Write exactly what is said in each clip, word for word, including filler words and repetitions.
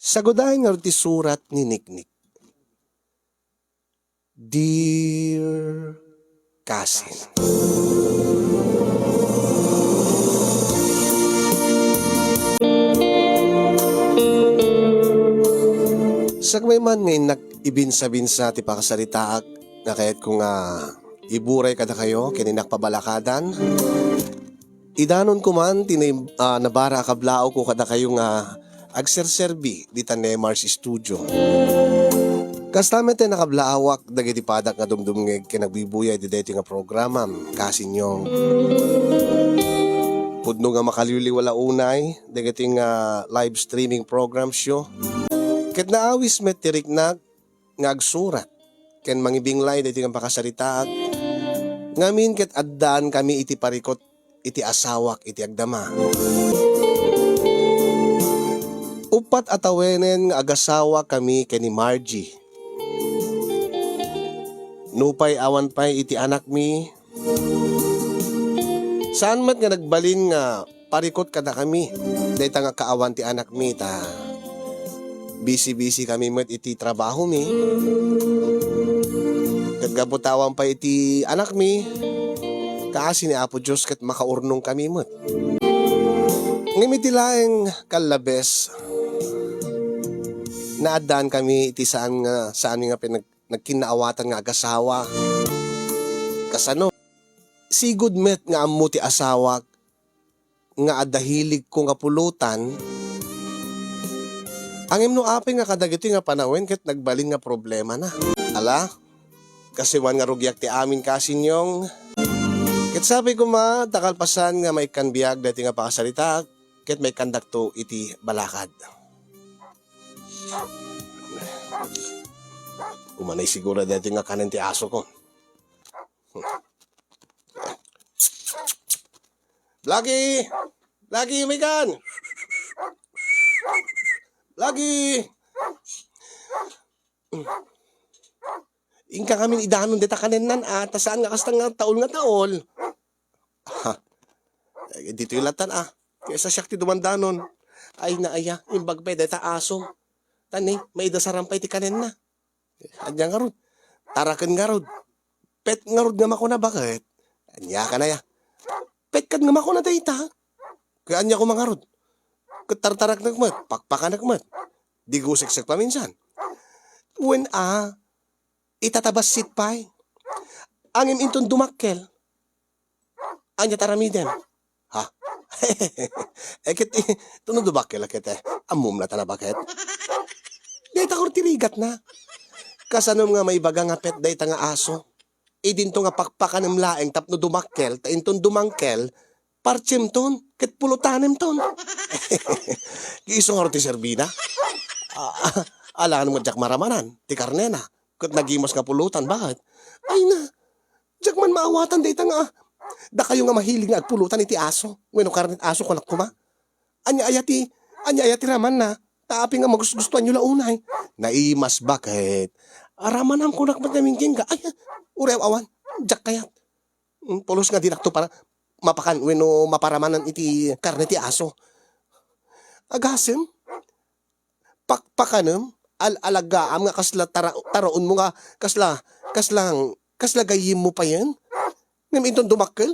Sagudayen ngarud ti surat ni Niknik. Dear Cousin. Sakbay man nga innak ibinsa-binsa ti pakasaritaak nga kayatko nga iburay kadakayo ken innak pabalakadan, idanonko man ti naim-, ah, nabara a kablaawko kadakayo nga agserserbi dita Nemar's Studio. Kasta met ti nakablaawak dagiti padak nga dumdumngeg ken agbibuyay dagiti nga programam, Cousin Yong. Pudno nga makaliwliwa la unay dagiti nga live streaming programs yo. Ket naawis met ti riknak nga agsurat ken mangibinglay dagiti nga pakasaritaak, ngamin ket addaan kami iti parikut iti asawak iti agdama. Uppat a tawenen nga agasawa kami ken ni Margie. Nupay awan pay iti anakmi, saan met nga nagbalin nga parikut kadakami dayta nga kaawan ti anakmi, ta bisi-bisi kami met iti trabahomi. Ket gapu ta awan pay iti anakmi, kaasi ni Apo Dios ket makaurnong kami met. Ngem iti laeng kallabes, naaddaan kami iti saan nga, saan nga pinag-, nagkinnaawatan nga agasawa. Kasano? Sigud met nga ammo ti asawak nga adda hiligko nga pulutan, ngem no apay nga kadagitoy nga panawen ket nagbalin nga problemana. Ala, kasiwan nga rugiak ti amin, Cousin Yong. Ket sapay koma ta kalpasan nga maikkan biag daytoy nga pakasaritaak, ket maikkandakto iti balakad. Umanay siguro daytoy nga kanen ti asoko. Blackie! Blackie, umay kan! Blackie! Inka ngamin idanon dayta kanennan, a, ta saan nga kasta nga taol nga taol. Ha? Eh, ditoy latan, a. Kaysa siak ti dumandanon. Ay, naaya, imbag pay dayta aso. Tani, maidasaran pay ti kanenna. Ania ngarud? Taraken ngarud. Pet ngarud nga makuna, baket? Ania kanaya? Pet kad nga makuna dayta. Kaya ania koma ngarud? Ket tartaraknek met, pakpakanek met. Di guseksek paminsan. Wen a, ita ta bassit pay. Ngem inton dumakkel. Ania ti aramidem? Ha? Eh, ket, eh, tuno dumakkel a ket, eh, ammom la ta nabaket. Dayta kor ti rigatna. Kasanom nga maibaga nga pet dayta nga aso? Idinto nga pakpakanem laeng tapno dumakkel, ta inton dumangkel, partimton, ket pulutanemton. Isu ngarud ti serbina. Ah, ah, alangan met diak maramanan ti karnena, ket nagimas nga pulutan, baket? Ay na, diak man maawatan dayta nga, dakayo nga mahilig nga agpulutan iti aso, wenno karne ti aso, kunak koma. Ania aya ti, ania aya ti ramanna? Ta apay nga magustuanyo la unay? Naimas, baket? Aramanam, kunak met ngamin kenka. Ay, uray awan. Diak kayat. Mm, pulos nga dinakto para mapakan wenno maparamanan iti karne ti aso. Agasem, pakpakanem, al-alagaam nga kasla tara-, taraonmo nga kasla, kaslang, kasla gayyemmo payen? Ngem inton dumakkel,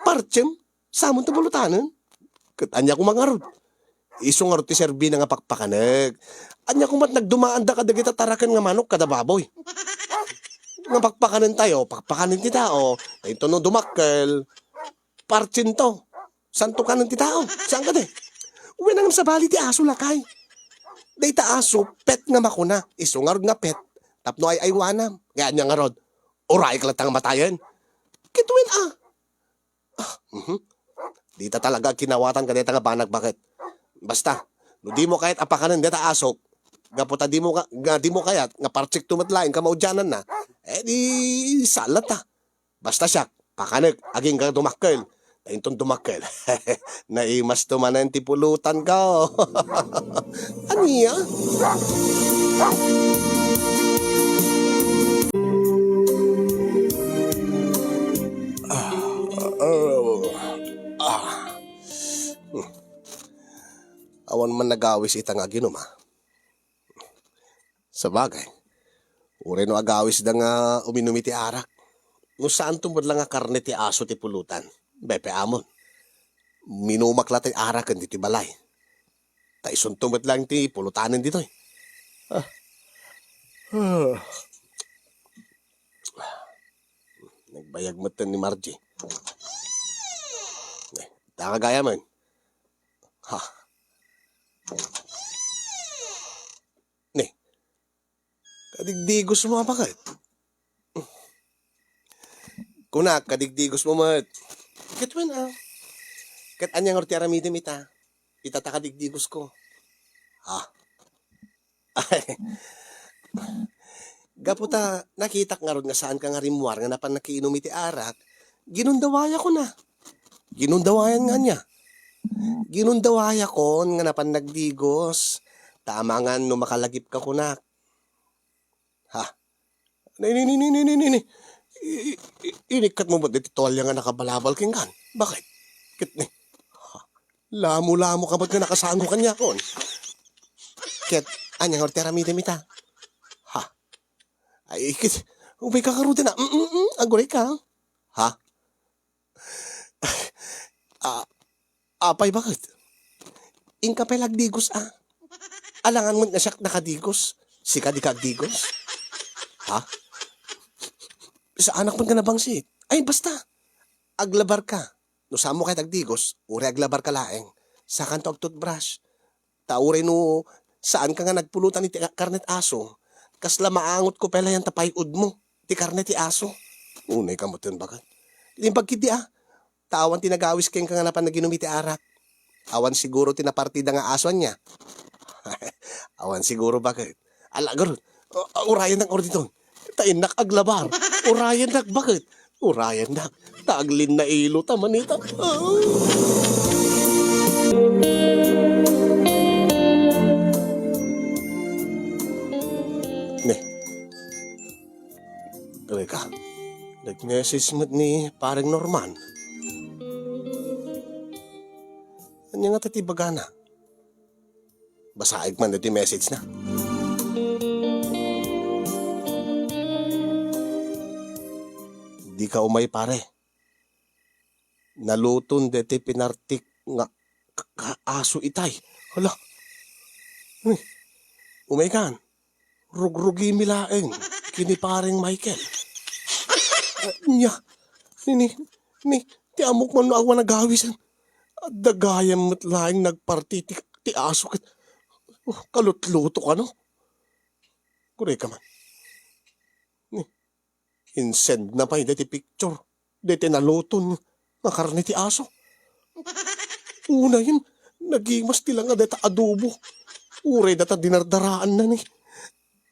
partim, samonto pulutanen. Ket ania koma ngarud? Isu ngarud ti serbina nga pakpakanek. Ania koma ti nagdumaanda kadagita taraken nga manok kada baboy? Nga pakpakanentayo, pakpakanen ti tao. Ta inton no dumakkel, partimto. Santo kanen ti tao. Saan kadi? Wen, ngem sabali ti aso, lakay. Dayta aso, pet nga makuna. Isu ngarud nga pet. Tapno ay-aywanam. Kaya ania ngarud? Urayek latta nga matayen. Ket wen a. Ah, mhm. Dita talaga kinawatan kadayta nga banag, baket? Basta, no dimo kayat a pakanen dayta asok, gapu ta dimo ka, nga dimo kayat nga partikto met laeng kamaudiananna, eh, di saan latta. Basta siak, pakanek, agingga dumakkel. Ta inton dumakkel, naimasto manen ti pulutanko. Ania? Ah, ah, ah. Hmm. Awan man nagawis ita nga aginum, a. Sabagay, uray no agawisda nga uminum iti arak, no saanto met la nga karne ti aso ti pulutan, bepet amon. Minumak la ti arak ken ditoy balay. Ta isunto met laeng ti pulutanen ditoy. Ah. Ah. Nagbayag met ni Margie. Eh, ta nga gayamen. Ha. Ni, kadigdigos mo a baket. Kunak, kadigdigos mo met. Ket wen, ah. Ket ania ngarud ti aramidem ita? Ita ta kadigdigos ko. Ha? Gapu ta nakitak ngarud nga saan ka nga rimmuar nga napan nakiinum iti arak, ginundawayakon a. Ginundawayan nga ania? Ginundawayakon nga napan nagdigos. Ta amangan no makalagipka kunak. Ha? Ni, ni, ni, ni, ni, ni, ni, ni. I, i, i, inikkat mo met deti tualya nga nakabalabal kenkan? Bakit? Ket ni, ha? Lamo-lamo ka met nga nakasango kaniakon? Ket, ania nga ti aramidem ita? Ha? Ay, ket, umay ka ngaruden a. Mm, mm, mm, aguray ka. Ha? Ah, apay, baket? Inka pay la agdigos a. Alangan met nga siak nakadigos. Sika dika agdigos? Ha? Saanak met nga nabangsit. Ay, basta. Aglabar ka. No saanmo kayat agdigos, uray aglabar ka laeng. Sakanto agtoothbrush. Ta uray no saan ka nga nagpulutan iti ka-, karnet aso, kasla maangot ko pay laeng ta pay-udmo ti karne ti aso. Unay ka met ken, baket. Imbag ketdi a, ta awan ti nagawis kenka nga napan naginum iti arak. Awan siguro ti napartida nga aso ania. Awan siguro, baket. Ala, garud. U-, urayennak ngarud ditoy. Ta innak aglabar. Urayennak, baket. Urayennak. Ta aglinnailo ta manita. Ah. Ne. Reka, nag-message met ni Pareng Norman. Ania ngata ti ibagana? Basaek man daytoy message na. Dika umay, pare. Naluton daytoy pinartik nga k-, k-, aso itay. Hala. Uy, umay kan. Rugrugimi laeng ken ni Pareng Michael. Nia, ni, ni, ni, ti ammok man no awan a gawisen. Adda gayam met laeng nagparti ti, ti aso ket, oh, kalutluto kano. Kureka man. Ni, insend na pay daytoy picture. Daytoy naluton nga karne ti aso. Unayen, nagimas ti langa dayta adobo. Uray dayta dinardaraanna ni.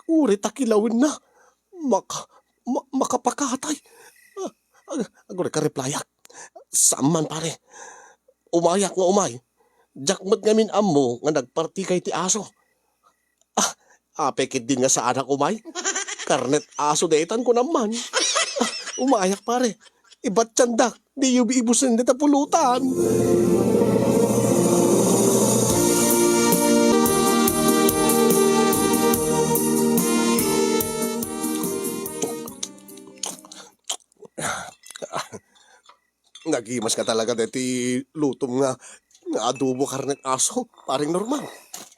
Uray ta kilawenna. Maka-, ma-, makapakatay. Ah, ag-, aguray ka replyak. Saan man, pare. Umayak nga umay. Diak met ngamin ammo nga nagpartikay ti aso. Ah, apay ketdin nga saanak umay? Karnet aso daytan kunam man. Ah, umayak, pare. Ibatyandak, diyo ibusen dayta pulutan. Nagimas ka talaga deti lutom nga, nga adobo karnet aso, Pareng Norman.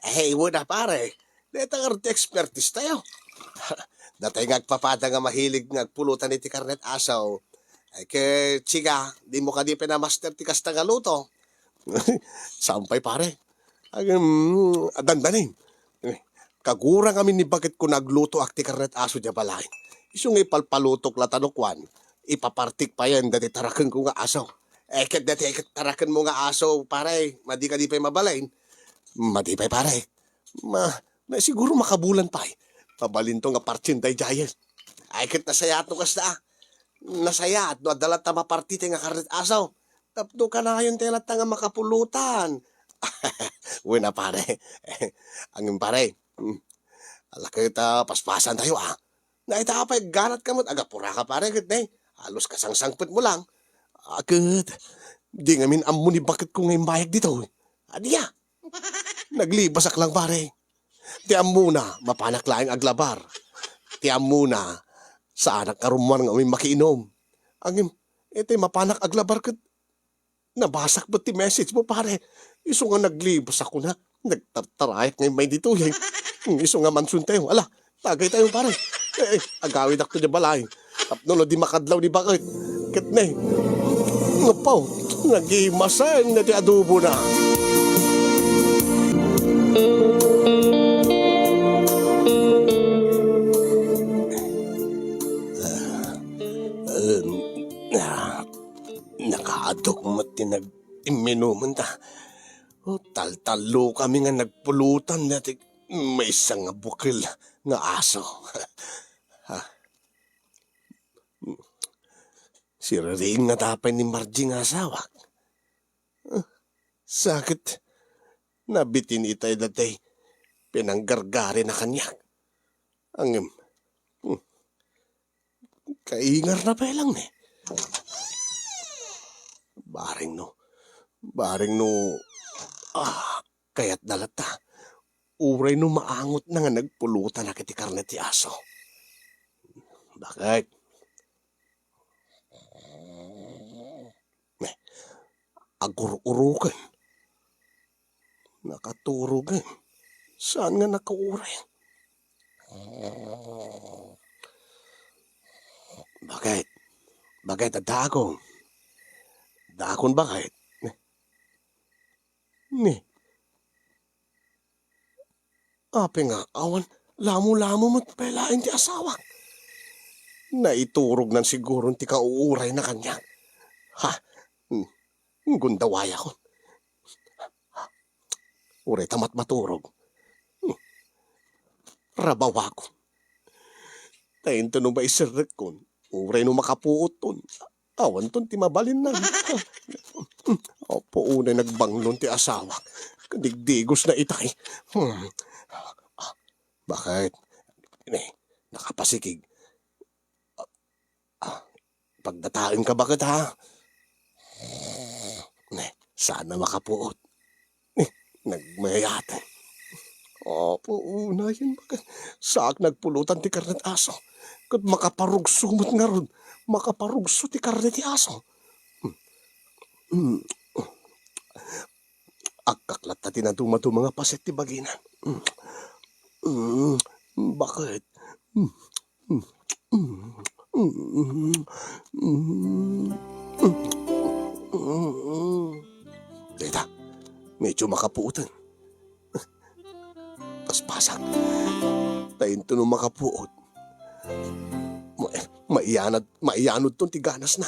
Eh, wen a, pare. Deta ngarud ti expertise tayo. Datay nga agpapada nga mahilig nga agpulutan iti karnet aso. Ay, ket sika, dimo kadi pay namaster ti kasta nga luto? Saan pay, pare. Agem, dandanin. Eh, kagura ngamin ni baketko naglutoak ti karnet aso dia balay. Isu nga ipalpalutok la ta no kuan, ipapartik payen dati tarakenko nga aso. Eh, ket dati ket tarakenmo nga aso, pare, madi kadi pay mabalin? Madi pay, pare. Ma, ma, siguro makabulan pay. Mabalinto nga partien daydiayen. Ay, ket nasayaat no kasta. Nasayaat no adda latta maparti tay nga karnet aso. Tapno kanayon tay latta nga makapulutan. Wen a, pare. Angin, pare. Hmm. Ala ket, ah, paspasan tayo, ah. Naita pay ganat ka met, agapura ka, pare, ket ne. Halos kasangsangpet mo lang. Ah, ket, di ngamin ammo ni baketko nga imbayag ditoy. Ania? Nagleave-ak lang, pare. Ti ammona, mapanak laeng aglabar. Ti ammona, saanak nga rummuar nga umin makiinom. Ngem, iti mapanak aglabar ket nabasak met ti message mo, pare. Isu nga naglibas a kuna. Nagtartarayak nga immay ditoy. Isu nga mansion tayo. Ala, tagay tayo, pare. Eh, eh, agawidakto diay balay. Tapno no di makadlaw ni Bakit. Ket ne, ngapaw, nagimasen na ti adobona. Em, ah, nakaadok met ti nag-, imminumenta. O, taltallokami nga nagpulutan dayta maysa nga bukel nga aso. Ha? Siririing nga tapay ni Margie nga asawak. Ah, sakit. Nabitin itay dayta pinanggargarina kaniak. Ngem, hmm, kaingarna pay lang ne. Bareng no, bareng no, ah, kayatna latta. Uray no maangotna nga nagpulutan iti karne ti aso. Bakit? Ne, agur-uruken. Nakaturogen. Saan nga nakauray? Bakit? Bakit, adda akon? Adda akon bakit? Ne? Ne? Apay nga, awan, lamo-lamo met pay laeng ti asawak. Naiturognan siguro ti kauurayna kaniak. Ha? Hmm. Gundawayakon. Uray ta matmaturog. Hmm. Rabawakon. Ta inton no maiserrekkon, uray no makapuotton, awanton ti mabalinna. Apo, unay nagbanglon ti asawak. Kadigdigosna itay. Hmm. Ah, bakit? Ne, nakapasikig. Ah, pagdataenka bakit, ha? Ne, saan a makapuot. Ne, nagmayat. Apo, unayen bakit. Saak nagpulutan ti karne ti aso. Ket makaparugso met ngarud. Makaparugso ti karne ti aso. Hmm. Hmm. Agkak latta ti nadumaduma nga paset ti bagina. Mm, bakit? Mm, mm, mm, mm, mm. Dayta, medyo makapuoten. Paspasak. Ta inton no makapuot, ma-, maiyanad, maiyanodton ti ganasna.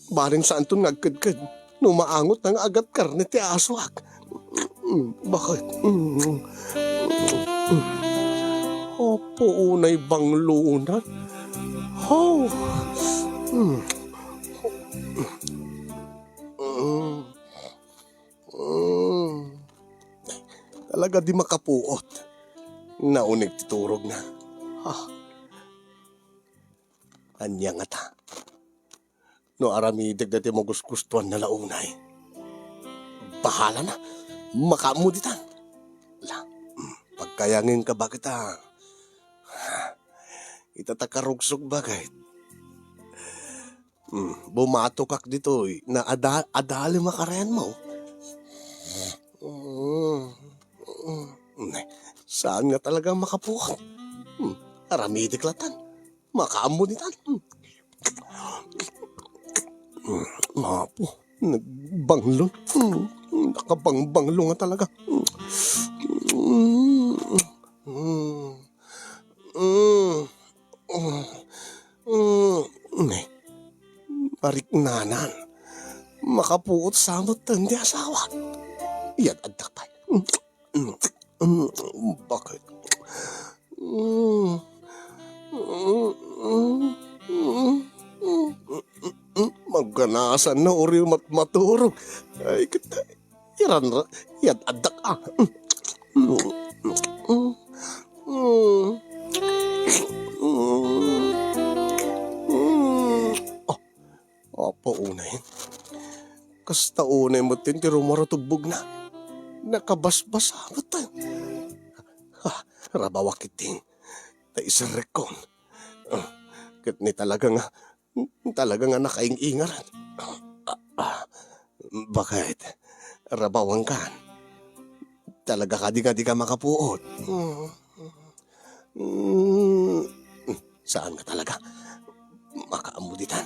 Bareng saanton nga agkedked no maangotna nga agat karne ti asoak. Mm, bakit? Mm. Apo, unay banglona. Ho! Mm. Mm. Mm. Talaga di makapuot. Nauneg ti turogna. Ah. Ania ngata? No aramidek daytoy magusgustuanna la unay, bahalana, makaammo ditan. La, mm, pagkayangenka bakit a? Ita ta karugsok bakit? Mm, bumatokak ditoy, na ada-, adalem a karayanmo. Mm, mm, ne, saan nga talaga makapuot. Mm, aramidek latan. Makaammo ditan. Mm. Mm, apo, nagbanglon. Mm, nakabangbanglo nga talaga. Mm. Mm. Mm. Mm. Mm. Mariknanan. Makapuot sa met ti asawa. Iyat adda pay. Mm, mm, bakit? Mm, mm, mm, mm, mm, mm, magganasan na uri mat-, maturog. Ay, ket, iran ra, iyat addak, ah. Mm, mm, mm, mm, mm. Oh, Apo, unay. Kasta unay met ti rummuar a tubbogna. Nakabasbasa met. Ha, Rabawak ketdin. Ta iserrekkon. Ah, ket ni talaga nga, talaga nga nakaing-ingaran. Ah, ah, baket? Rabawankan. Talaga kadi nga dika makapuot? Mm, saan nga talaga? Makaammo ditan.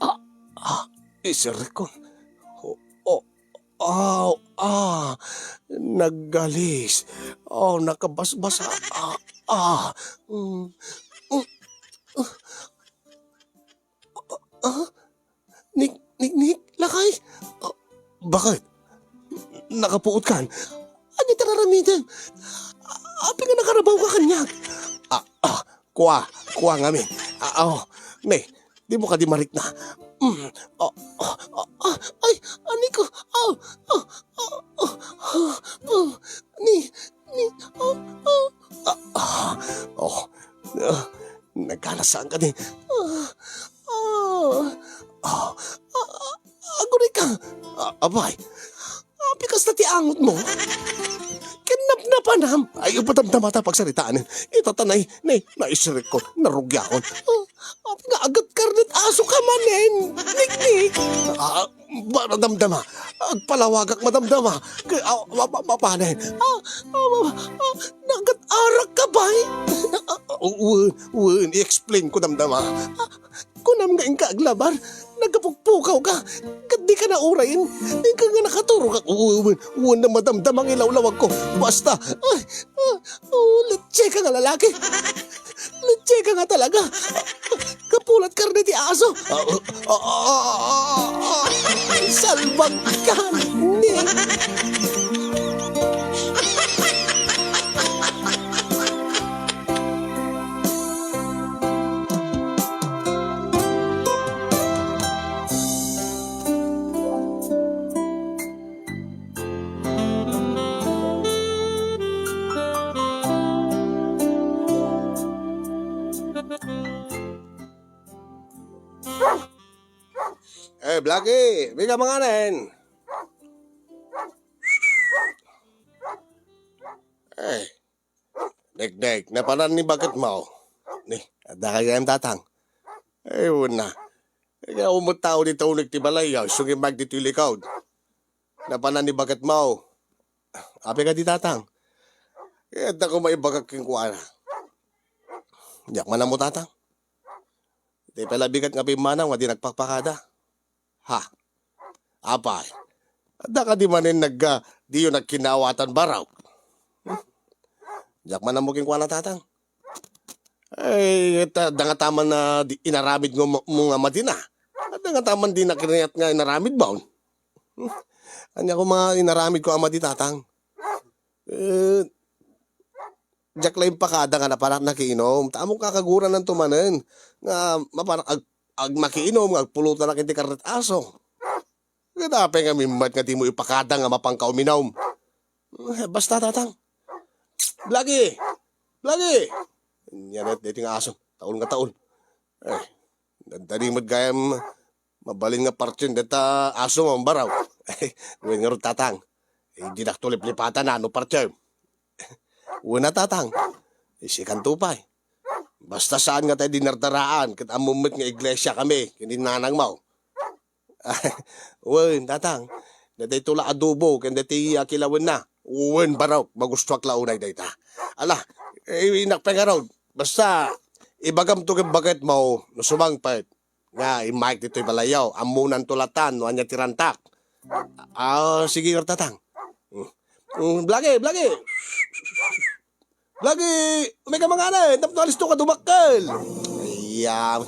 Ah, ah, iserrekkon. O, o, Aw, ah, naggalis. Aw, nakabasbasa. Ah, ah. Mm. Mm. Ah, ah. Nik-, Niknik, lakay. Ah, baket? Nakapuot kan? Ania ti aramidem? Apay nga nakarabaw ka kaniak? Ah, ah. Kua, kua ngamin. Ah, oh. Ne, dimo kadi marikna. Mm. Ah, ah, ah, ah, ay, aniko. Ah, ah, ah, ah, ah, ah, ni, ni, ah, ah, ah, ah, oh. Ah, nagkanasan kadi. Ah, ah, ah, ah, ah, aguray ka. Ah, abay. Apay kasta ti angotmo? Ken napnapanam. Ay, padamdama ta pagsaritaen. Ita ta nay, nay, naisirikko, narugiakon. Ah, apay nga agat karnet aso ka manen, Niknik? Ah, ba, madamdama. Agpalawagak, madamdama. Kay, ah, ma-, ma-, mapanen. Ah, ah, ma-, ah, nagat arak ka, bay? Ah, ah, wen, wen, i-explain ko, damdama. Ah, Kunam nga inka aglabar, nagapukpukaw ka, ket di ka naurayen, inka nga nakaturog ka, wen, wen, wen na madamdama nga ilawlawagko. Basta, ay, ah, oh, letseka nga lalaki. Letseka nga talaga. Kapulat karne ti aso. Ah, ah, ah, ah, ah, ah, salbag ka, ni. Eh, Blackie, mika manganen. Eh, Niknik, napanan ni baketmo? Ni, adda ka gayam, tatang? Ay, wen na. Kaya umot tao dita unik ti balay, ah, isu nga immay ditoy likod. Napanan ni baketmo? Apay kadi, tatang? Eh, adda ko maibagak kenkuana. Diak man ammo, tatang. Ti pay la bigat nga pimmanaw nga di nagpakpakada. Ha? Apay, adda kadi manen nag-, ah, diyo nagkinaawatan, Baraw? Hmm? Diak man ammo kenkuana, tatang. Ay, ta-, adda nga taman na di inaramid nga mo, mo nga madina. Adda nga taman di nakiriat nga inaramid baon. Hmm? Ania ko nga inaramid ko a madi, tatang? Eh, diak la impakada nga napanak nakiinom. Ta ammok nga kaguranan to manen nga mapanak ag-, ag-, makiinom nga agpulutan na iti karnet aso. Ket apay nga mimmet nga dimo ipakada nga mapanka uminom? Eh, basta, tatang. Blackie! Blackie! Ania met daytoy nga aso. Taul nga taul. Eh, nagdani met gayam mabalin nga partien dayta aso mo, Baraw. Wen ngarud, tatang. Eh, dinak to liplipatan no partien. Wen a, tatang. Isikanto pay. Basta saan nga tay dinardaraan, ket ammom met nga iglesia kami, ken ni nanangmo. Wen, tatang. Daytoy la adobo, ken daytoy a kilawenna. Wen, Baraw, magustuak la unay dayta. Ala, eh, inak pay ngarud. Basta, ibagamto ken baketmo, no sumangpet. Nga, immayk ditoy balayyo, ammonanto latan no ania ti rantak. Ah, sige, tatang. Mm. Mm, Blackie, Blackie! Blackie, umay ka manganen, tapno alisto ka dumakkel. Iya.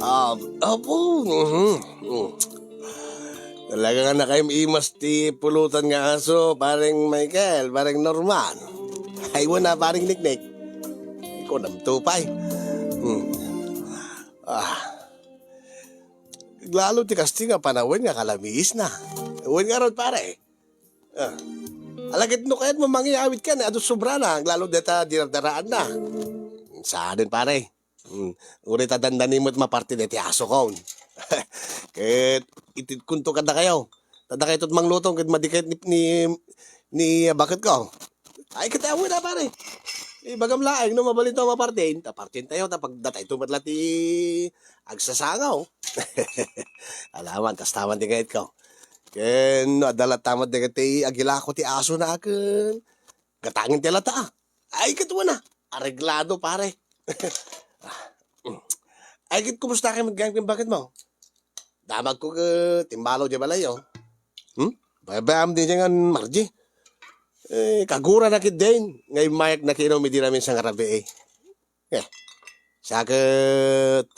Ah, apo, mhm, mm. Talaga nga nakaim-imas ti pulutan nga aso, pareng Michael, pareng Norman. Ay, wen a, pareng Niknik. Kunam to pay. Hmm. Ah. Lalo ti kasti nga panawen nga kalamiisna. Wen ngarud, pare. Ah. Ala ket no kayatmo mangyawid ken, adu sobrana, lalo dayta dinardaraanna. Saanen, pare. Hmm, uray ta dandani met maparte daytoy asokon. Ket itedkonto kadakayo. Ta dakayto ti mangluto ket madi kayat ni, ni, ni baketko. Ay, ket awan a, pare. Ibagam laeng no mabalinto a maparte. Ta partentayo, ta pagdatayto met la ti agsasangaw. Alaman, kasta man ti kayatko. Ken no adda latta met dagiti agilako ti asona ken gatangen ti lata. Ay, ket wen a, areglado, pare. Ay, ket kumusta kay met gayam ken baketmo? Damagko ket timmalaw diay balayyo. Hmm? Baybay-am diay ngan, Margie. Eh, kagurana ketdin nga immayak nakiinum idi naminsan nga rabii. Eh, siak ket,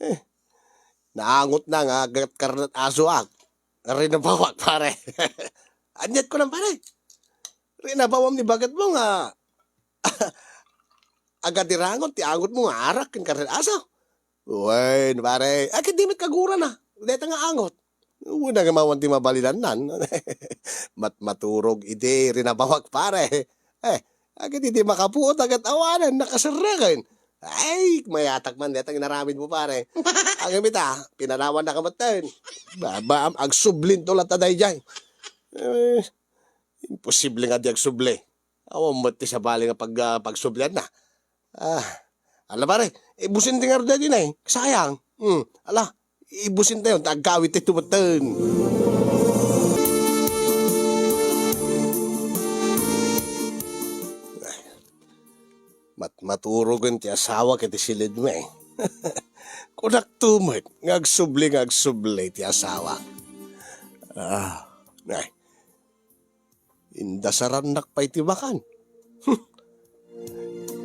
eh, naangotna nga agkat karnet asoak. Rinabawak, pare. Aniat ko lang, pare. Rinabawam ni baketmo nga agadirangon ti angotmo nga arak ken karnet aso. Wen, pare. Ay, ket di met kagurana. Dayta nga angot. Wen a nga mawan ti mabalinannan. Mat-, maturog idi rinabawak, pare. Eh, agid idi makapuot, agad awanen, nakaserreken. Ay, mayatak man, dayta inaramidmo, pare. Agam ita, pinanawannak metten. Babaam, agsublinto latta daydiay. Eh, imposible nga di agsubli. Awan met ti sabali nga pag-, ah, pagsublianna. Ah, ala, pare, ibusin ti ngarud daytoy, nay. Sayang. Hmm, ala, ibusintayo, ta agkawit ti tumetten. Mat-, maturogen ti asawa ket ti siled mi. Kunakto met nga agsubli, nga agsubli ti asawa. Ah, nay. Indasarannak pay ti bakan.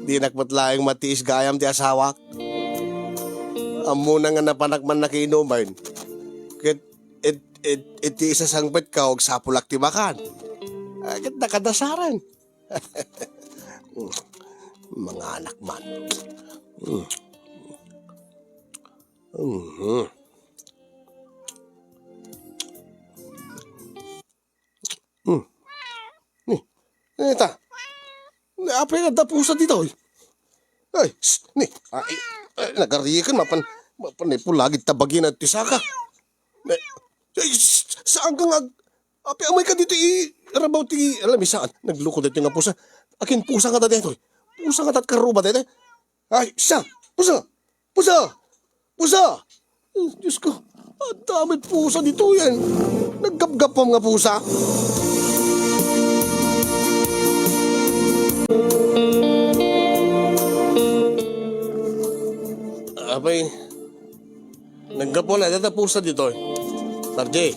Dinak met laeng matiis gayam ti asawak. Ammona nga napanak man nakiinumen. Ket it-, it-, iti isasangpetka, agsapulak ti bakan. Ah, ket nakadasaren. Manganak man. Mm. Mhm. Hmm. Ni, ni ta. Ni, apay nga adda pusa ditoy? Ay, shh, ni, ay, ay, nagariken, mapan, mapan, ni, pulagid ta bagina ti saka. Ni, ay, shh, saan ka nga, apay amay ka dito i, rabaw ti, alam, saan? Nagloko dito nga pusa. Akin pusa nga ta ditoy. Pusa nga ta karuba dito. Ay, siya! Pusa! Pusa! Pusa! Oh, Diyos ko, adda met pusa ditoyen. Naggapgapam nga pusa. Apay, naggapu na, data pusa ditoy. Margie.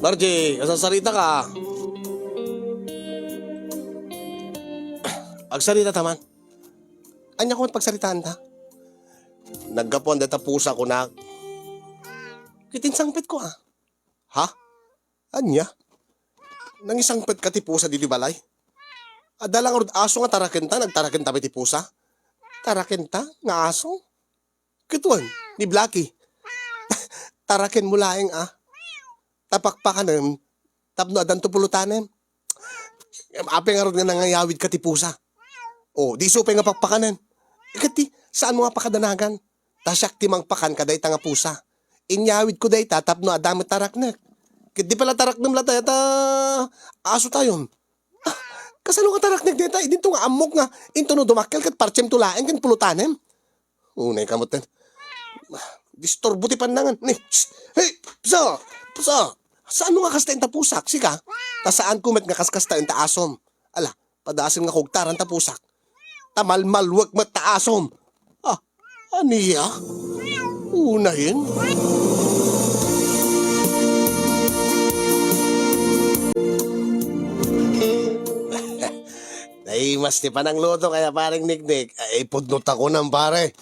Margie, asarsarita ka. Agsarita ta man. Ania ko met pagsaritaanta? Naggapuan dayta pusa, kunak. Ket insangpetko, a. Ha? Ania? Nangisangpetka ti pusa ditoy balay? Adda la ngarud aso nga tarakenta, nagtarakenta met ti pusa? Tarakenta nga aso? Ket wen, ni Blacky. Tarakenmo laeng, a. Ta pakpakanem, tapno addanto pulutanem. Apay ngarud nga nangayawidka ti pusa? O, di isu pay nga pakpakanen. Ket ti, saanmo nga pakadanagan? Ta siak ti mangpakan kadayta nga pusa. Inyawidko dayta tapno adda met taraknek. Ket di pala taraknem la dayta asotayon. Ah, kasano nga taraknek dayta? Idinto nga ammok nga intono dumakkel ket partiemto laeng ken pulutanem. Unay ka met. Disturbo ti pannangan. Ni, shh! Hey! Pusa! Pusa! Saanmo nga kasta inta pusak, sika? Ta saanko met nga kaskasta inta asom. Ala, padasen nga kugtaran ta pusak. Ta malmalwek met ta asom. Ah, ania? Unayen? Naimas ti panangluto kaya, pareng Niknik. Ay, pudno ta kunam, pare.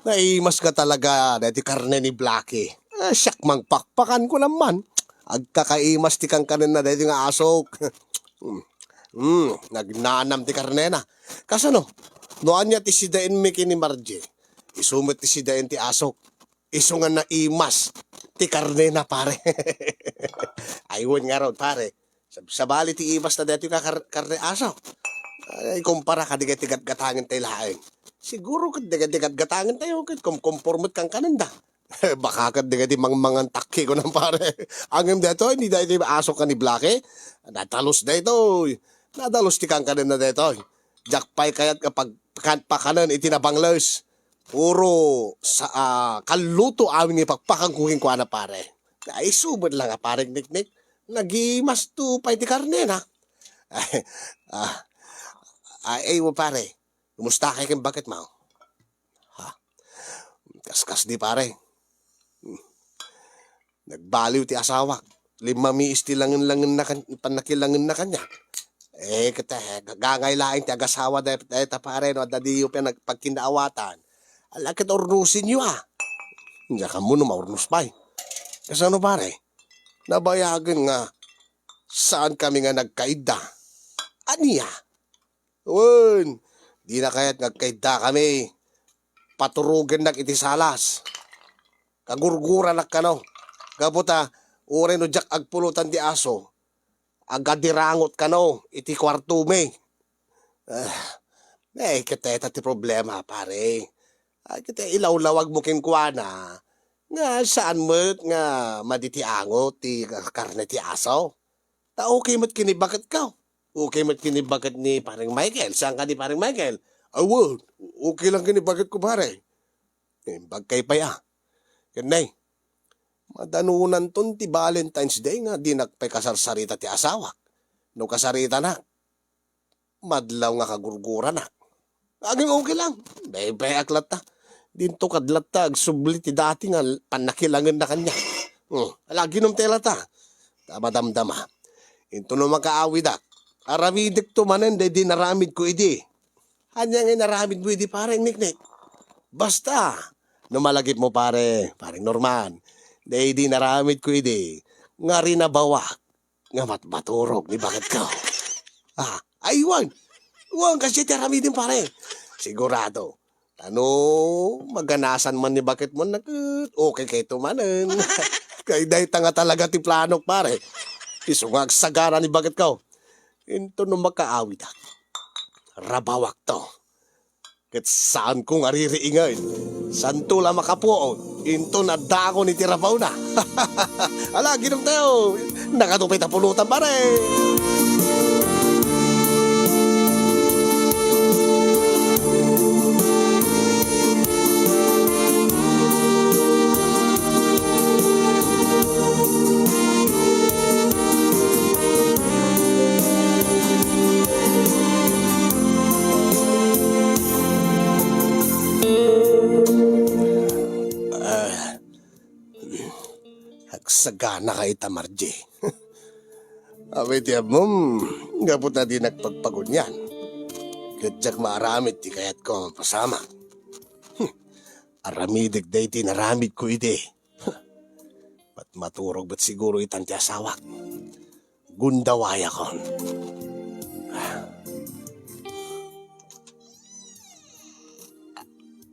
Naimas nga talaga daytoy karne ni Blacky. Ah, siak mangpakpakan ko naman. Agkakaimas ti kankanenna daytoy nga asok. Hmm, hmm, nagnanam ti karnena. Kasano? No ania ti sidaenmi ken ni Margie, isu met ti sidaen ti asok. Isu nga naimas ti karnena, pare. Ay, wen ngarud, pare. Sab-, sabali ti imas na daytoy nga kar-, karne aso. Ay, kumpara kadi ket ti gatgatangen tay laeng. Siguro ket dagiti gatgatangentayo ket kumkompormet kankanenda. Baka ket dagiti mangmangan takki, kunam, pare. Ngem daytoy, ni daytoy aso ken ni Blackie, nadalus daytoy. Nadalus ti kankanenna daytoy. Diak pay kayat nga pag-, kan-, pakanen iti nabangles. Puro sa, ah, kalluto amin nga ipakpakanko kenkuana, pare. Ay, isu met la nga, pareng Niknik. Nagimasto pay ti karnena. Ay, ah, ay, ay, pare. Kumusta kay ken baketmo? Ha? Kaskasdi, pare. Hmm. Nagbaliw ti asawak. Limmamiis ti langen-langenna kan-, pannakilangenna kaniak. Eh, ket, eh, gagangay laeng ti agasawa day-, dayta, pare, no adda diyo pay nagpagkinnaawatan. Ala ket urnosenyo, a. Diak ammo no maurnos pay. Kasano, pare? Nabayagen nga saankami nga nagkaidda. Ania? Wen, dina kayat nga agkaiddakami. Paturogennak iti salas. Kagurguranak kano. Gapu ta, uray no diak agpulutan ti aso, agadirangot kano iti kuartomi. Ah, eh, ket dayta ti problema, pare. Ay, ket ilawlawagmo kenkuana nga saan met nga madi ti angot ti karne ti aso. Ta okay met ken ni baketko. Okay met ken ni baket ni Pareng Michael. Saan kadi Pareng Michael? Awan, okay lang ken ni baketko, pare. Imbagkay pay, a. Ken nay, madanonanton ti Valentine's Day nga dinak pay kasarsarita ti asawak. No kasaritanak, madlaw nga kagurguranak. Aging okay lang. Bebe-, ak latta. Dinto kad latta agsubli ti dati nga pannakilangenna kaniak. Hmm, ala, ginom ti latta. Ta madamdama. Intono makaawidak, aramidekto manen daydi naramidko idi. Ania nga inaramidmo idi, Pareng Niknik? Basta, no malagipmo, pare, Pareng Norman, daydi naramidko idi nga rinabawak nga mat-, maturog ni baketko. Ah, ay, wen. Wen, kasdiay ti aramidem, pare. Sigurado. Ta no maganasan man ni baketmo, naket, okay kayto manen. Kay dayta nga talaga ti planok, pare. Isu nga agsagana ni baketko. Intono makaawidak, rabawakto. Ket saanko nga ririingen. Saanto la makapuot inton addaakon iti rabawna. Ala, ginomtayo. Nakato pay ta pulutan, pare. Ah, agsagana kayta, Margie. Awan ti ammom, gapu ta dinak pagpagunian. Ket diak maaramid ti kayatko a mapasamak. Hmm. Aramidek daydi naramidko idi. Mat-, maturog met siguro itan ti asawak. Gundawayakon.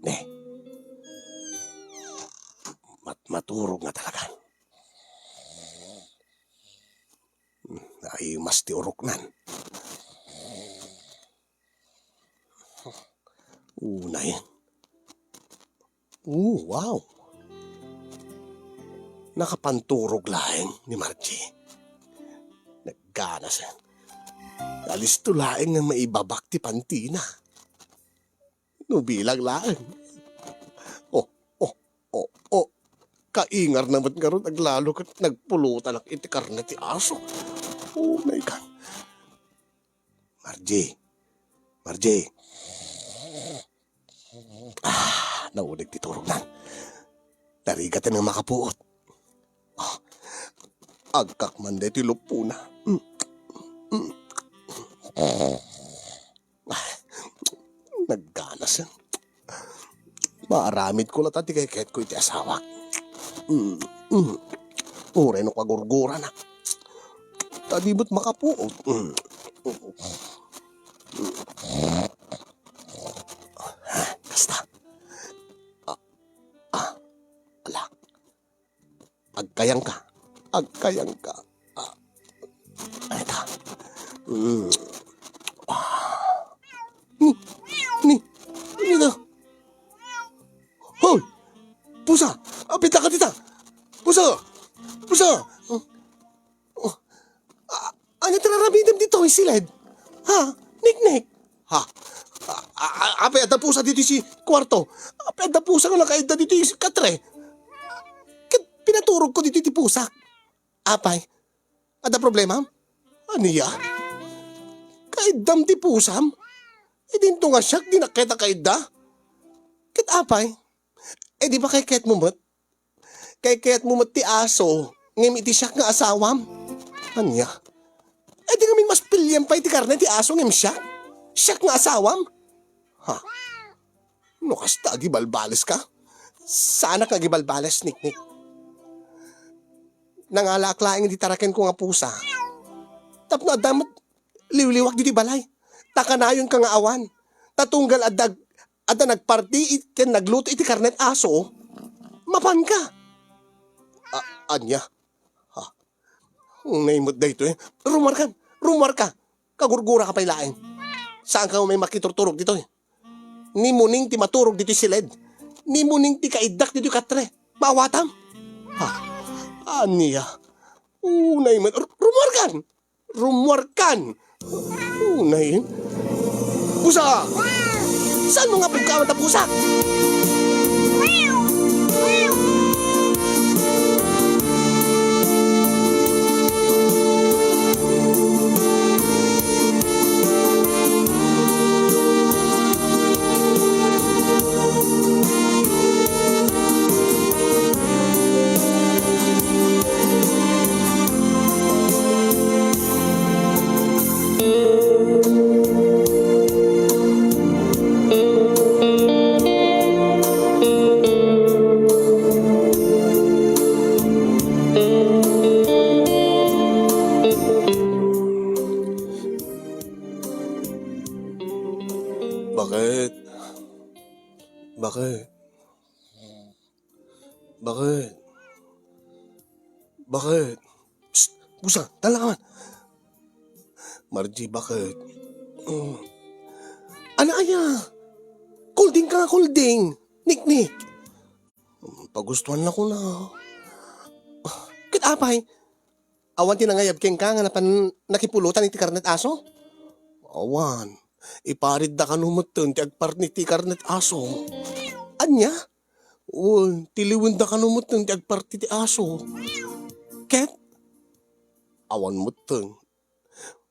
Ne. Mat-, maturog nga talaga. Ay, mas ti uroknan. Unay. Oh, wow. Nakapanturog laeng ni Margie. Nagganas. Alisto laeng nga maibabak ti pantina. No bilang laeng. Oh, oh, oh, oh. Kaingarna met ngarud, aglalo ket nagpulutanak iti karne ti aso. Oh my God. Margie. Margie. Ah, nauneg ti turognan. Narigaten nga makapuot. Ah, agkakman daytoy luppona. Mm. Mm. Ah, nagganas. Maaramidko latta ti keketko iti asawak. Mm, mm. Uray no kagurguranak. Ta di met makapuot. Mm. Kasta. Ah, ah, ala. Agkayangka. Agkayangka. Ah. Ay, ta. Mm. Ah. Ni, ni, ni, no. Apidlaka dita. Pusa! Pusa! Oh. Oh. Ah, ania ti raramidem ditoy siled? Ha? Niknik? Ha? Ah, ah, ah, apay adda pusa ditoy si kuarto? Apay adda pusa nga nakaidda ditoy si katre? Ket pinaturogko ditoy ti pusak. Apay, adda problemam? Ania? Kaiddam ti pusam? Idinto nga siak, dinak ket a kaidda? Ket apay? E di ba kaykayatmo met? Kaykayatmo met ti aso, ngem iti siak nga asawam? Ania? E di ngamin mas piliem pay ti karne ti aso ngem siak? Siak nga asawam? Ha? No kasta, agibalbales ka? Saanak nga agibalbales, Niknik. Nangalaak laeng iti tarakenko nga pusa. Tapno adda met liwliwak ditoy balay. Ta kanayon ka nga awan. Ta tunggal adda, adda nagparti it-, ken nagluto iti karnet aso, mapanka. A-, ania? Ha? Unay met daytoy. Rumuarkan! Rumuarka! Kagurgura ka pay laeng. Saanka met makiturturog ditoy. Ni Muning ti maturog ditoy siled. Ni Muning ti kaiddak ditoy katre. Maawatam? Ha? Ania? Unay met. Ru-, rumuarkan! Rumuarkan! Unay. Pusa! Saanmo nga pugkawan ta pusa? Bakit? Bakit? Bakit? Bakit? Psst! Pusa, daan ka man. Margie, bakit? Mm. Ano aya? Kulding ka nga kulding. Niknik. Mm, pagustuhan na ko na. Ket apay, awan ti nangayab kenka nga napan nakipulotan iti karnet aso? Awan. Iparitda kano metten ti agparti ti karnet aso. Ania? Wen, tiliwenda kano metten ti agparti ti aso. Ket? Awan metten.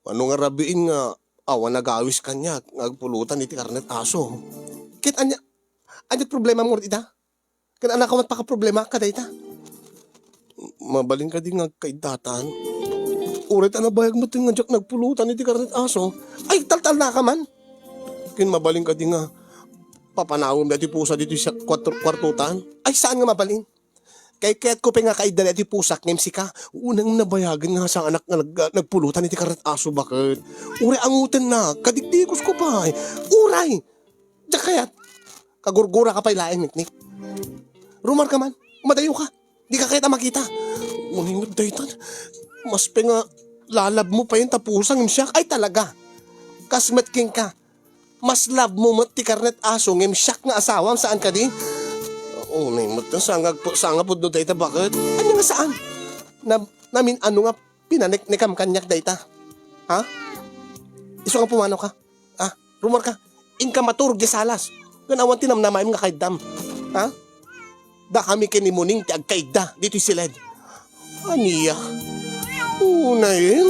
Mano nga rabiin nga awan nagawis kaniak nga agpulotan iti karnet aso? Ket ania, ania ti problemam ngarud ita? Ken anakam met pakaproblemaak kadayta? Mabalin kadi nga agkaiddatan? Uray ta nabayag met nga diak nagpulotan iti karnet aso. Ay, taltalnaka man. Ken mabalin kadi nga papanawem daytoy pusa ditoy sa kuatro-, kuartotan? Ay, saan nga mabalin? Kaykayatko pay nga kaidda daytoy pusak ngem sika, unay nabayagen nga saanak nga nag-, nagpulotan iti karnet aso, bakit? Uray angotennak, kadigdigusko pay. Uray! Diak kayat. Kagurgura ka pay laeng, Niknik. Rumuar ka man. Madayo ka. Di ka kayat a makita. Unay met dayta. Mas pay nga lalabmo pay ta pusa ngem siak. Ay, talaga. Kas met kenka. Mas love mo met ti karnet aso ngem siak nga asawam, saan kadi? Unay met, saan nga agpu-, saan nga pudno dayta, bakit? Ania nga saan? Na, namin-ano nga pinaneknekam kaniak dayta? Ha? Isu nga pumanaw ka? Ha? Rumuar ka? Inka maturog diay salas. Ken awan ti namnamaem nga kaiddam. Ha? Dakami ken ni Muning ti agkaidda ditoy siled. Ania? Unayen?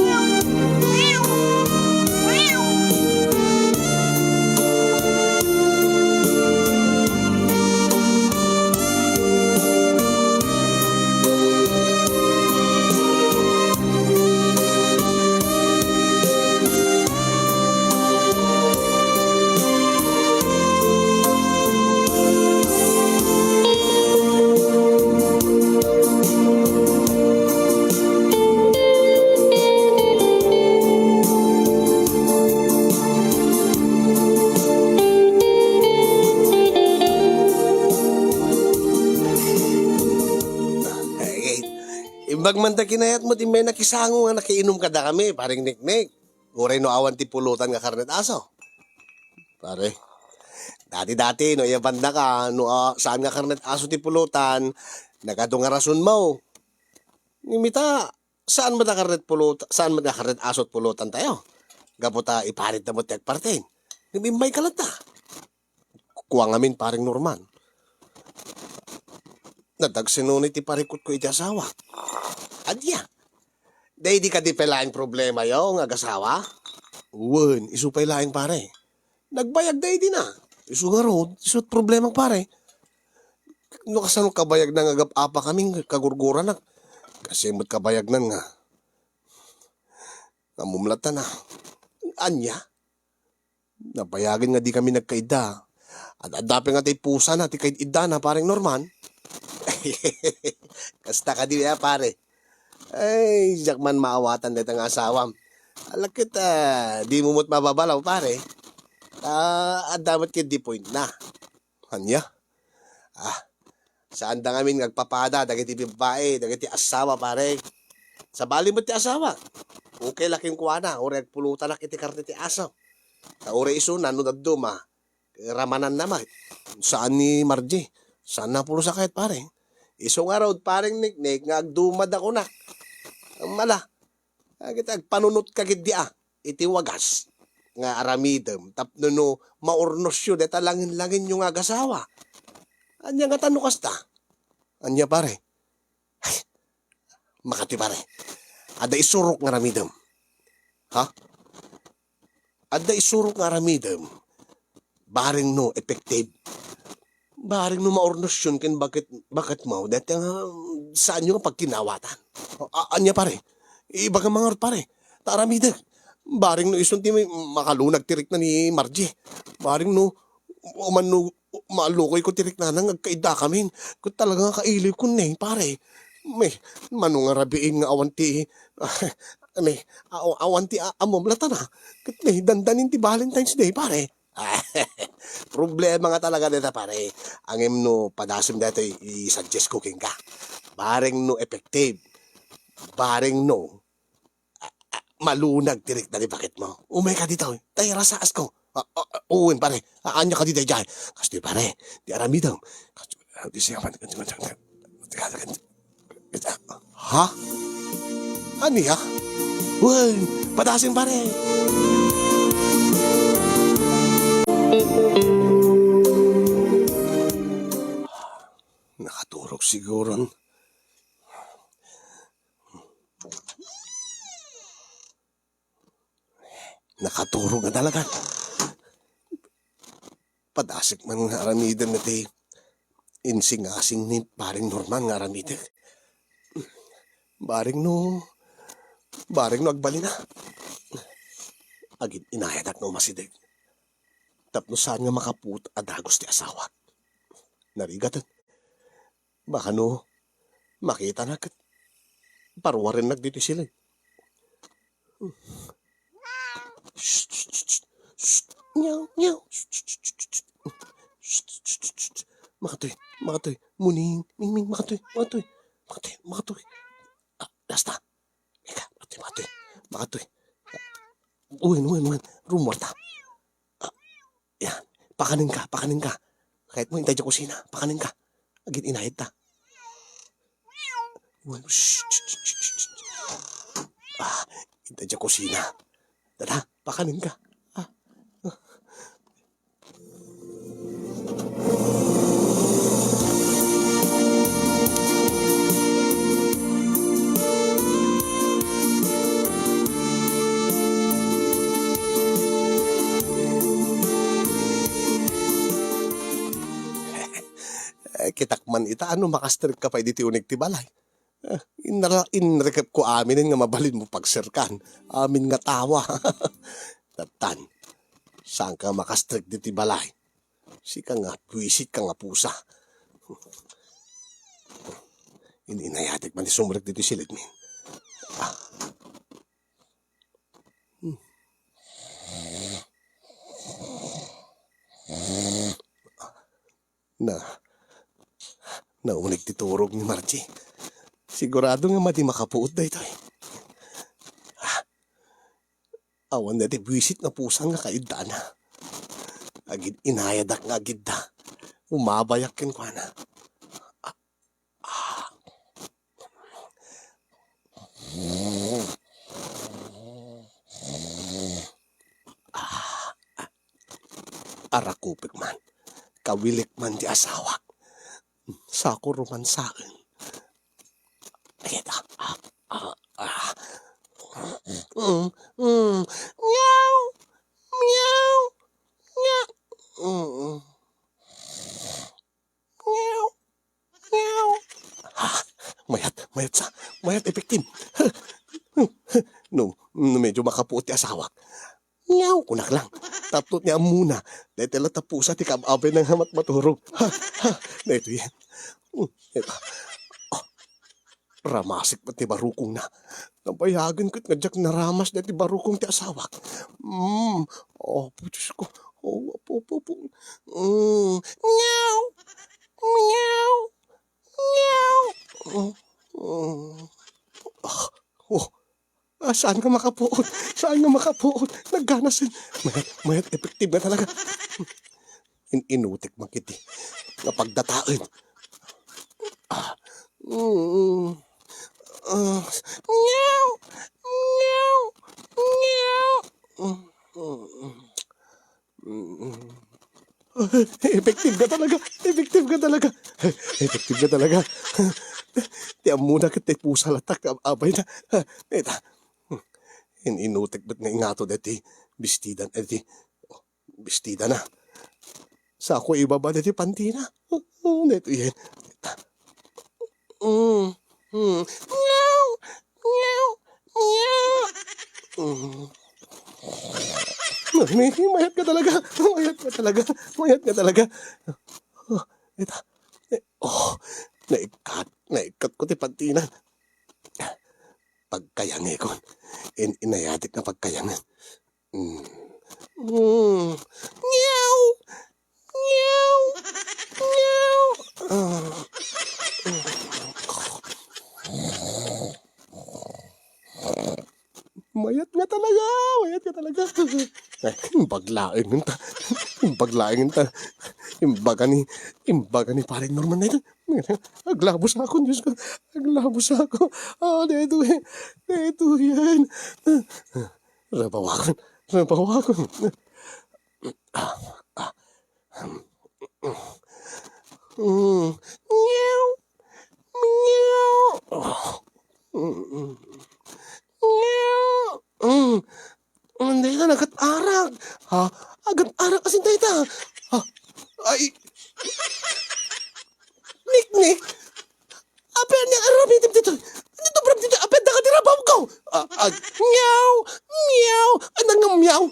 Ay, imbag man ta kinayatmo ti may nakisango nga nakiinum kadakami, Paring Niknik. Uray no awan ti pulotan nga karnet aso. Pare, dati-dati, no, iya bandaka, no, ah, saan nga karnet aso ti pulotan, Nagadu nga rasonmo. Ngem ita, saan met a karnet pulot-, saan met a karnet aso ti pulotantayo? Gapu ta iparitda met ti agparten. Ngem immayka latta. Kua ngamin, Pareng Norman. Nadagsenonay ti parikutko iti asawak. Ania? Daydi kadi pay laeng problemayo nga agasawa? Wen, isu pay laeng, pare. Nagbayag daydi na. Isu ngarud, isu ti problemak, pare. No kasano kabayagna nga agap-apa kami, kagurguranak. Kasi met kabayagnan nga. Ammom latta na. Ania? Nabayagen nga di kami nagkaidda. Ad-adda pay nga ti pusana ti kaid-iddana, Pareng Norman. Kasta kadi a, pare. Ay, diak man maawatan dayta nga asawam. Ala ket, ah, dimo met mababalaw, pare. Ah, adda met ket di point na. Ania? Ah, saanda ngamin nga agpapada dagiti babbai, dagiti asawa, pare. Sabali met ti asawa. Okay la kenkuana, uray agpulotanak iti karne ti aso. Ta uray isuna, no dadduma, ramananna met. Saan ni Margie? Saan na pulos a kayat, pare? Isu ngarud, Pareng Niknik, nga agdumada kunak. Mala, agit agpanunotka ketdi a, iti wagas nga aramidem tapno no maurnosyo dayta langin-langinyo nga agasawa. Ania ngata no kasta? Ania, pare? Ay, makatoy, pare. Adda isurok nga aramidem. Ha? Adda isurok nga aramidem. Bareng no effective. Bareng no maurnosyon ken baket-, baketmo, dayta nga saanyo nga pagkinawatan. A-, ania, pare? Ibagam ngarud, pare. Ta aramidek. Bareng no isun ti makalunag ti rikna ni Margie. Bareng no, o man no, malukoyko ti riknana nga agkaiddakamin. Ket talaga nga kailiwkon ne, pare. May, mano nga rabiin nga awan ti, may, aw-, awan ti a-, ammom latta na. Ket may, dandanin ti Valentine's Day, pare. Problema nga talaga dayta, pare. Ngem no padasem daytoy, i-suggest ko kenka. Bareng no effective. Bareng no, a, a, malunag ti rikna ni baketmo. Umayka ditoy. Tay, rasaasko. A, a, a, wen, pare. A, ania kadi daydiay? Kastoy, pare. Ti aramidem. Kastoy, a, di siya man. Ha? Ania? Wen, padasem, pare. Nakaturog siguron. Nakaturog nga talaga. Padasek man nga aramiden ti insingasing ni Pareng Norman nga aramidek. Bareng no, bareng no agbalina. Agin-inayadak nga umasideg. Tapno saan nga makapuot a dagus ti asawak. Narigaten. Baka no, makitana ket paruarennak ditoy siled. Shh, shh, shh, shh. Shh, nyaw, nyaw. Shh, shh, shh, shh, shh. Shh, shh, shh, shh, shh. Makatoy, makatoy. Muning, Mingming, makatoy, makatoy. Makatoy, makatoy. Ah, basta. Ika, makatoy, makatoy. Makatoy. Uwen, uwen, uwen. Rummuarta. Ah, yan. Pakanenka, pakanenka. Kayatmo, intay diay kusina. Pakanenka. Agin-inayadta. Uy, shh, shh, shh, shh, shh. Ah, intay diay kusina. Dada, pakanenka. Ah. Eh, kitak man ita, ano, makastrekka pay ditoy uneg ti balay. Eh, inra-, inrekepko aminen nga mabalinmo pagserkan. Amin nga tawa. Tattan, saanka makastrek ditoy balay. Sika nga, buisitka nga pusa. In-, inayatek man ti sumrek ditoy siled, min. Ah. Hmm. Na, nauneg ti turog ni Margie. Sigurado nga madi makapuot daytoy. Ah, awan daytoy buisit nga pusa nga kaiddana. Agin-inayadak nga agidda. Umabayak kenkuana. Ah, ah, Arakupek man. Kawilik man ti asawak. Sako romansaen. Ay, ah, ah, ah, ah. Mm, mm. Meow! Meow! Meow! Mm, mm. Meow! Meow! Ah, mayat, mayat sa, mayat effective. No, no medyo makapuot ti asawak. Meow, kunak lang. Tapno ti ammona, dayta la ta pusa ti kaab-abayna nga matmaturog. Ha, ha, daytoy. Mm, dayta. Oh, ramasek met ti barukongna. Nabayagen ket nga diak naramas daytoy barukong ti asawak. Mm, oh, Diyos ko. Oh, apo, apo, apo. Mm, meow, meow, meow. Mm, mm. Ah, oh, Ah, saan nga makapuot? Saan nga makapuot? Nagganasen. Mayat, mayat, effective nga talaga. In-inutek man kiti nga pagdataen. Ah, mm, ah, meow! Meow! Meow! Mm, mm, mm. Mm. Effective ka talaga. Effective ka talaga. Effective ka talaga. Ti ammona ket ti pusa latta, abayna. Dayta. In-inutek met nga ingato deti bestidan, eh, ti bestidana. Sako ibaba deti pantina. Oh, daytoy. Mm. Mm. Meow! Meow! Meow! Mm. Ay, may, mayat ka talaga. Mayat ka talaga. Mayat ka talaga. Oh, ita. Eh, oh, naikkat. Naikkat ko ti pantinan. Pagkayangekon. In-, inayatek nga pagkayangen. Mm. Mm. Meow! Meow! Meow! Ah. Mayat nga talaga! Mayat nga talaga! Eh, imbag laeng ta. Imbag laeng ta. Imbaga ni, imbaga ni Pare Norman na ito. Aglabos ako, Diyos ko. Aglabos ako. Ah, dito yan. Dito yan. Rabawakon. Rabawakon. Ah, ah. Mm. Meow. Meow. Mm. Meow. Mm. Dayta, agat-arak. Ha? Agat-arak asin dayta. Ha? Ay. Niknik. Apo, ania nga aramidem ditoy? Ania ti problem ditoy? Apo, daka ti rabawko. Ah, ah, meow, meow, ania nga meow?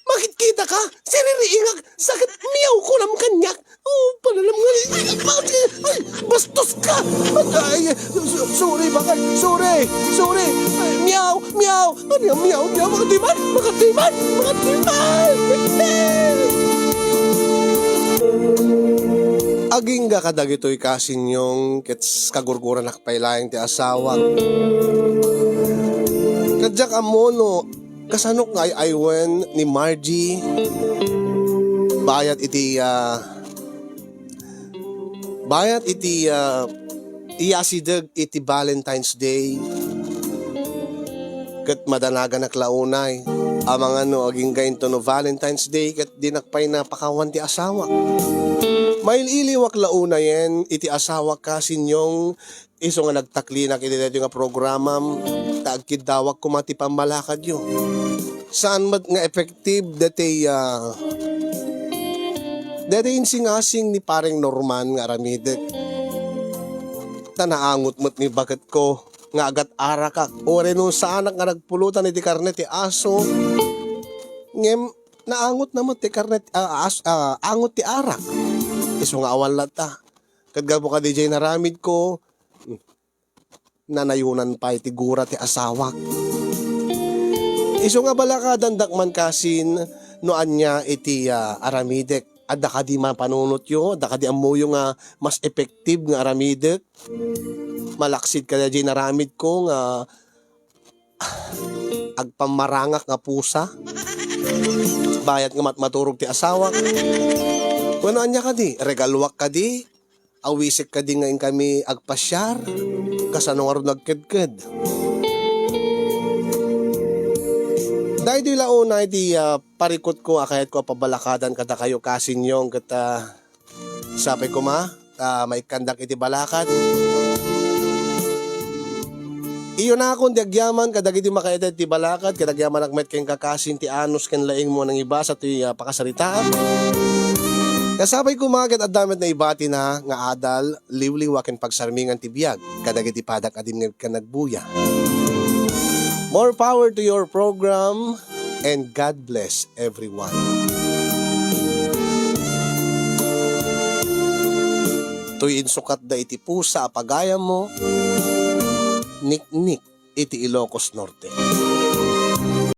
Makitkita ka? Siririingak, sakit meow ko lang kaniak. Oh, panalam nga ni, ay, bastos ka! Ay, so-, sorry, bakit? Sorry, sorry. Ay, meow, meow. Ania, meow, meow, makatiman, makatiman, makatiman! Agingga kadagitoy kasinnyong ket kagurguranak pay laeng ti asawak. Ket diak ammo no kasanok nga ay-aywen ni Margie bayat iti, ah, Bayat iti, ah, iyasideg iti Valentine's Day, ket madanaganak la unay. Amangan no agingga intono Valentine's Day ket dinak pay napakawan ti asawak. Mail-iliwak la unayen iti asawak kasinnyong Isu nga nagtaklinak iti daytoy nga programam, ta agkiddawak koma ti pammalakadyo. Saan met nga effective daytoy, ah, daytoy insingasing ni Pareng Norman nga aramidek. Ta naangot met ni baketko nga agat-arakak, uray no saanak nga nagpulutan iti karne ti aso, ngem naangot na met ti karne, ah, as-, ah, angot ti arak. Isu nga awan latta. Ket gapu kadi jay naramidko, nanayonan pay ti gura ti asawak. Isu nga balakadandak man kasin no ania iti, ah, aramidek. Adda kadi mapanunotyo? Adda kadi ammoyo nga mas effective nga aramidek? Malaksid kadi jay naramidko nga agpammarangak nga pusa? Bayat nga matmaturog ti asawak? Wenno ania kadi? Regaluak kadi? Awisek kadi nga inkami agpasiar? Kasano ngarud nagkedked? Daytoy la unay ti, ah, parikutko a kayatko a pabalakadan kadakayo, kasinyong, ket, ah, sapay koma, ah, maikkandak iti balakat. Iyunakon ti agyaman kadagiti makaitay ti balakat, ket agyamanak met kenka, kasin, ti anus ken laingmo a nangibasa ti, ah, pakasaritaam. Kasapay koma ket adda met naibatina nga adal, liwliwa ken pagsarmingan ti biag kadagiti padak a dimngeg ken nagbuya. More power to your program and God bless everyone. Toy insukatda iti pusa a pagayammo, Niknik iti Ilocos Norte.